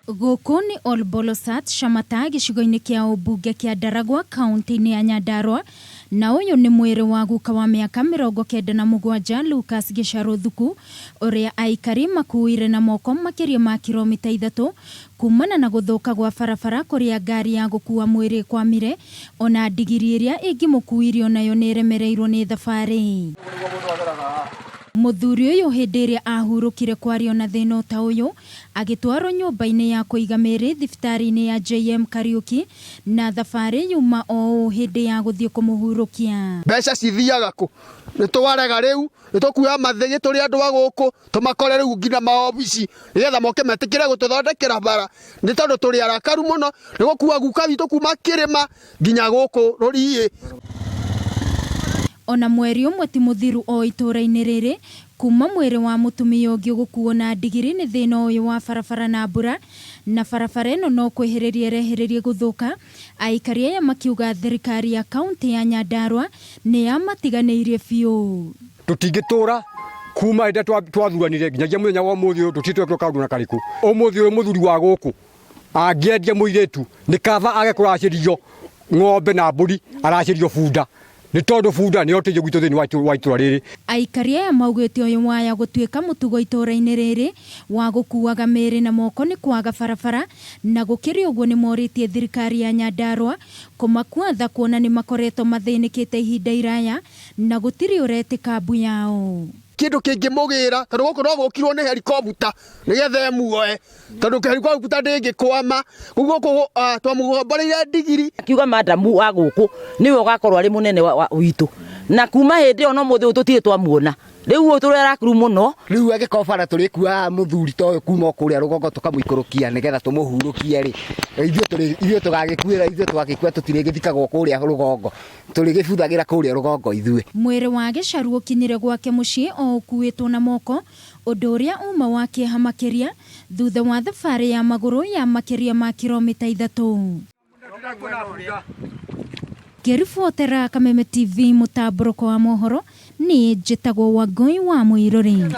Gũkũ nĩ Ol Bolosat, Shamata, gĩcigo-inĩ kĩa ũmbunge kĩa Ndaragwa, kauntĩ-inĩ ya Nyandarua, na ũyũ nĩ mwĩrĩ wa guka wa mĩaka 97 Lucas Gĩcarũ Thuku, ũrĩa aikari makuuire na moko makĩria ma kiromita ithatũ kumana na gũthũka gwa barabara kũrĩa ngari ya gũkuua mwĩrĩ ĩkwamire, ona ndigiri ĩrĩa ĩngĩmũkuuire onayo nĩ ĩremereirwo nĩ thabarĩ. Mũthuri ũyũ hĩndĩ ĩrĩa ahurũkire kwario na thĩna ota ũyũ, agĩtwarwo nyũmba-inĩ ya kũiga mĩĩrĩ thibitarĩ-inĩ ya JM Kariuki na thabarĩ yuma o ũũ hĩndĩ ya gũthiĩ kũmũhurũkia. Mbeca cithiaga kũ? Nĩ twarega rĩu, nĩ tũkuoya mathĩgĩ tũrĩ andũ a gũkũ, tũmakore rĩu nginya maobici, nĩgetha moke metĩkĩre gũtũthondekera bara, nĩ tondũ tũrĩ arakaru mũno nĩ gũkua guka witũ kuma kĩrĩma nginya gũkũ rũriĩ. Ona mweri ũmwe ti mũthiru o itũra-inĩ rĩrĩ kuma mwĩrĩ wa mũtumia ũngĩ gũkuo na ndigiri nĩ thĩna ũyũ wa barabara na mbura, na barabara ĩno no kwĩhĩrĩria ĩrehĩrĩria gũthũka, aikari aya makiuga thirikari ya kaũntĩ ya Nyandarua nĩ yamatiganĩirie biũ. Tũtingĩtũra kuma hĩndĩ ĩrĩa twathuranire nginyagia mũthenya wa ũmũthĩ ũyũ tũtirĩ twekĩrwo kaũndũ na karĩkũ. Ũmũthĩ ũyũ mũthuri wa gũkũ angĩendia mũirĩtu nĩ kaba age kũracĩrio ng'ombe na mbũri aracĩrio bunda nĩ tondũ bunda nĩyo ũteithio gwitũ thĩinĩ wa itũra rĩrĩ. Aikari aya maugĩte ũyũ waya gũtuĩka mũtugo itũra-inĩ rĩrĩ wa gũkuaga mĩĩrĩ na moko nĩ kwaga barabara na gũkĩrĩ ũguo nĩmorĩtie thirikari ya Nyandarua kũmakua tha kuona nĩmakoretwo mathĩnĩkĩte ihinda iraya na gũtirĩ ũretĩka mbu yao. Kĩndũ kĩngĩmũgĩra tondũ gũkũ no gũkirwo nĩ helikopta nĩgetha ĩmuoe tondũ helikopta ndĩngĩkwama rĩu gũkũ twamũgomboreire ndigiri. Akiuga madamu wa gũkũ nĩwe ũgakorwo arĩ mũnene witũ na kuma hĩndĩ ĩyo no mũthĩ ũyũ tũtirĩ twamuona rĩu ũyũ tũrĩ arakuru mũno. Rĩu angĩkorwo bara tũrĩkuaga mũthuri ta ũyũ kuma o kũrĩa rũgongo tũkamũikũrũkia nĩgetha tũmũhurũkie rĩ, ithuĩ tũgagĩkuĩra ithuĩ twagĩkua tũtirĩgĩthikagwo kũrĩa rũgongo. Tũrĩgĩbuthagĩra kũrĩa rũgongo ithuĩ. Mwĩrĩ wa Gĩcaru ũkinyire gwake mũciĩ o ũkuĩtwo na moko, ũndũ ũrĩa uma wa kĩeha makĩria thutha wa thabarĩ ya magũrũ ya makĩria ma kiromita ithatũ. Ngĩribotera Kameme TV mũtambũrũko wa mohoro, niĩ njĩtagwo Wangũi wa Mũirũrĩ.